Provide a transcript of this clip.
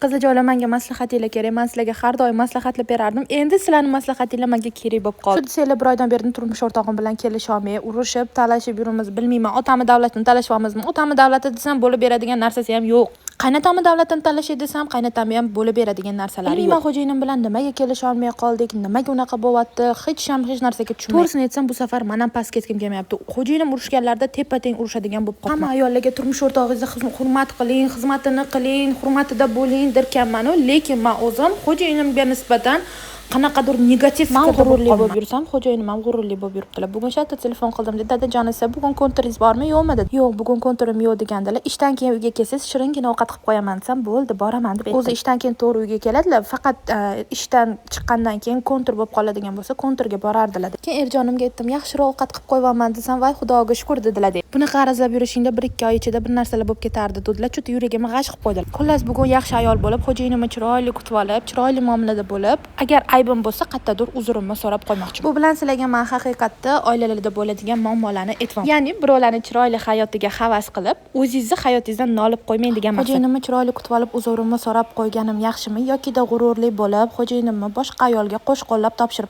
Qizlarjonlar, menga maslahatinglar kerak. Men sizlarga har doim maslahatlar berardim. Endi sizlarning maslahatinglar menga kerak bo'lib qoldi. Shu desanglar, bir oydan beri turmush o'rtog'im bilan kelisha olmay, urushib, talashib yuribmiz. Bilmayman, otami davlatini talashyapmizmi? Otami davlati desam, bo'lib beradigan narsasi ham yo'q. Qaynotami davlatini talashay desam, qaynotami ham bo'lib beradigan narsalari yo'q. Bilmayman, xo'jayinim bilan nimaga kelisha olmay qoldik, nimaga unaqa bo'lyapti, hech ham hech narsaga tushunmay. To'g'risini aytsam, bu safar men ham past ketgim kelmayapti. Xo'jayinim urushganlarida tepa-teng urushadigan bo'lib qoldim. Hamma ayollarga turmush o'rtog'ingizni hurmat qiling, xizmatini qiling, hurmatida bo'ling derkanman-u, lekin men o'zim xo'jayinimga nisbatan qanaqadir negativ Man fikrda bo'lib g'ururli bo'lib qolman. Yursam, xo'jayinim ham g'ururli bo'lib yuribdilar. Bugun shartta telefon qildim, dedi: "Dadajonisi, bugun konturingiz bormi, yo'qmi?" dedi. "Yo'q, bugun konturim yo'q" degandilar. "Ishdan keyin uyga kelsangiz, shiringina ovqat qilib qo'yaman" desam, "Bo'ldi, boraman" deb aytdi. O'zi ishdan keyin to'g'ri uyga keladilar. Faqat ishdan chiqqandan keyin kontur bo'lib qoladigan bo'lsa, konturga borardilar. Keyin erjonimga aytdim, yaxshiroq ovqat qilib qo'yapman desam, "Voy, Xudoga shukur" dedilar. "Bunaqa arazlab yurishingda 1-2 oy ichida bir narsalar bo'lib ketardi" dedilar. Чё-то yuragimni g'ash qilib qo'ydilar. Xullas, bugun yaxshi ayol bo'lib, xo'jayinimni chiroyli kutib olib, chiroyli muomalada bo'lib, agar aybim bo'lsa, qayerdadir uzrimni so'rab qo'ymoqchiman. Bu bilan sizlarga men haqiqatda oilalarda bo'ladigan muammolarni aytyapman. Ya'ni birovlarni chiroyli hayotiga havas qilib, o'zingizni hayotingizdan nolib qo'ymang degan maqsad. Xo'jayinimni chiroyli kutib olib, uzrimni so'rab qo'yganim yaxshimi yokida g'ururli bo'lib, xo'jayinimni boshqa ayolga qo'sh qo'llab topshirib